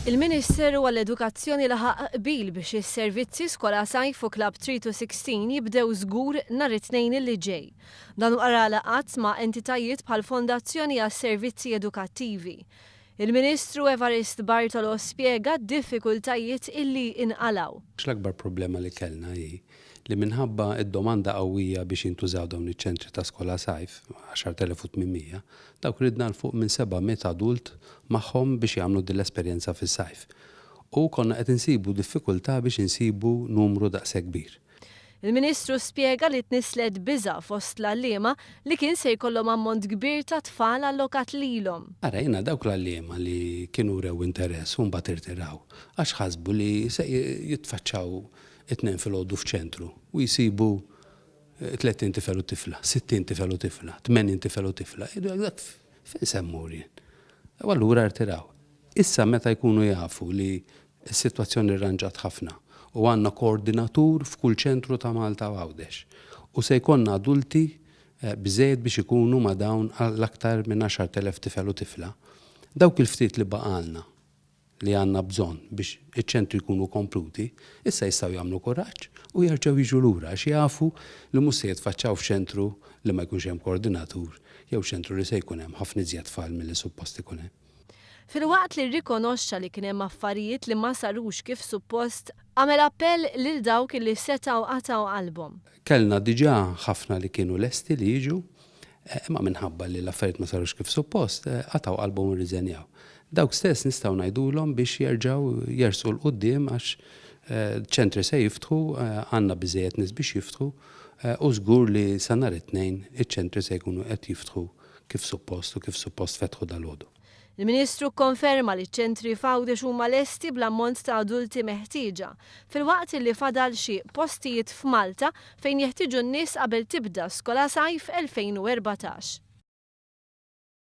Il-Ministeru għall-Edukazzjoni laħaq qbil biex is-servizzi Skola Sajf u Club 3 to 16 jibdew żgur nhar it-Tnejn li ġej. Dan wara laqgħat ma' entitajiet bħall-Fondazzjoni għas-Servizzi Edukattivi. Il-Ministru Evarist Bartolo spjega d-diffikultajiet illi inqalgħu. L-akbar problema li kellna hi li minħabba d-domanda qawwija biex jintużaw dawn iċ-ċentri ta' Skola Sajf, 10,800, Dawk ridna 'l fuq minn 700 adult magħhom biex jagħmlu din l-esperjenza fis-sajf. U konna qed insibu diffikultà biex insibu numru daqshekk kbir. Il-Ministru spjega li tnisslet biża' fost l-għalliema li kien se jkollhom ammont kbir ta' tfal allokat lilhom. Ara jiena dawk l-għalliema li kienu wrew interess u mbagħad irtiraw għax ħasbu li se jitfaċċaw it-Tnejn filgħodu f'ċentru u jsibu 30 tifel u tifla, 60 tifel u tifla, 80 tifel u tifla, jgħidu dak fejn se mmur jien? U allura rtiraw. Issa meta jkunu jafu li s-sitwazzjoni rranġat ħafna u għandna koordinatur f'kull ċentru ta' Malta u Għawdex u se jkollna adulti biżżejjed biex ikunu ma' dawn l-aktar minn 10,000 tifel u tifla, dawk il-ftit li baqgħalna li għandna bżonn biex iċ-ċentri jkunu kompluti, issa jistgħu jagħmlu kuraġġ u jerġgħu jiġu lura għax jafu li mhux se jitfaċċaw f'ċentru li ma jkunx hemm koordinatur jew ċentru li se jkun hemm ħafna iżjed tfal milli suppost ikun hemm. Filwaqt li rrikonoxxa li kien hemm affarijiet li ma sarux kif suppost, għamel appell lil dawk li setgħu qatgħu qalbhom. Kellna diġà ħafna li kienu lesti li jiġu, imma minħabba li l-affarijiet ma sarux kif suppost, qatgħu qalbhom u rriżenjaw. Dawk stess nistgħu ngħidulhom biex jerġgħu jersqu 'l quddiem għax ċentri se jiftħu, għandna biżżejjed nies biex jiftħu u żgur li sa nhar it-Tnejn iċ-ċentri se jkunu qed jiftħu kif suppost u kif suppost fetħu dalgħodu. Il-Ministru kkonferma li ċ-ċentri f'Għawdex huma lesti bl-ammont ta' adulti meħtieġa, filwaqt li fadal xi postijiet f'Malta fejn jeħtieġu n-nies qabel tibda Skolasajf 2014.